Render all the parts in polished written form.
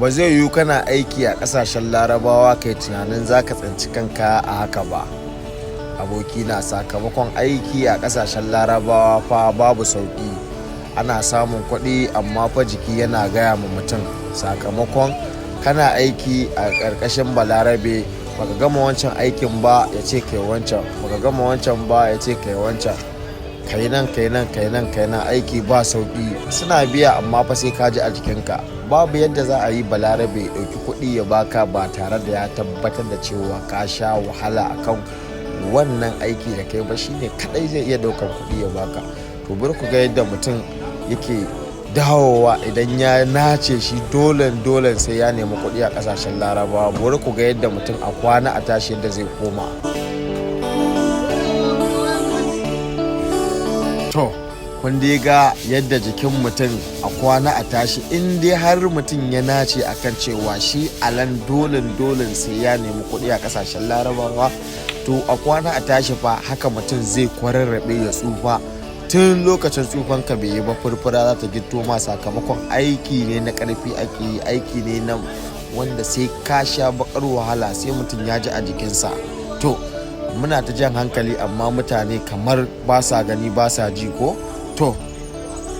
Ba zai yiwu kana aiki a ƙasashen Larabawa kai tunanin za ka tsinci kanka a haka ba, abokina. Sakamakon aiki a ƙasashen Larabawa fa babu sauƙi. Ana samun kuɗi, amma fa jiki yana gaya ma mutum. Sakamakon kana aiki a ƙarƙashin Balarabe, baka gama wancan aikin ba ya ce kai wancan, baka gama wancan ba ya ce kai wancan, kai nan, kai nan, kai nan, kai nan. Aiki ba sauƙi. Suna biya, amma fa sai ka ji a jikinka. Babu yadda za a yi Balarabe ya ɗauki kuɗi ya baka ba tare da ya tabbatar da cewa ka sha wahala akan wannan aiki da kai ba. Shine kadai zai iya ɗaukan kuɗi ya baka. To, bari ku ga yadda mutum yake dawowa idan ya nace shi dolen dolen sai ya nemi kuɗi a ƙasashen Larabawa. Bari ku ga yadda mutum a kwana a tashi yadda zai koma. To, kun dai ga yadda jikin mutum a kwana a tashi in dai har mutum ya nace akan cewa shi alan dolen dolen sai ya nemi kuɗi a ƙasashen Larabawa, to a kwana a tashi fa haka mutum zai kwararrabe ya tsufa. Tun lokacin tsufan ka bai yi ba, furfura za ta gitto ma. Sakamakon aiki ne na ƙarfi ake yi, aiki ne na wanda sai ka sha bakar wahala, sai mutum ya ji a jikinsa. To, muna ta jan hankali, amma mutane kamar ba sa gani, ba sa ji ko. To,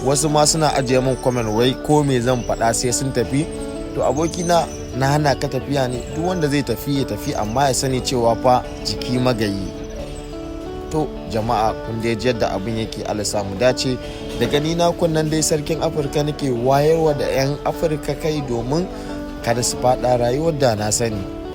wasu ma suna ajiye min comment, wai ko me zan faɗa sai sun tafi. To, abokina, na hana ka tafiya ne? Duk wanda zai tafi ya tafi, amma ya sani cewa fa jiki magayi. To jama'a, kun dai ji yadda abin yake. Allah samu dace. Da gani na kunnan dai Sarkin Afirka nake wayarwa da 'yan Afirka kai domin kada su faɗa rayuwar da na sani.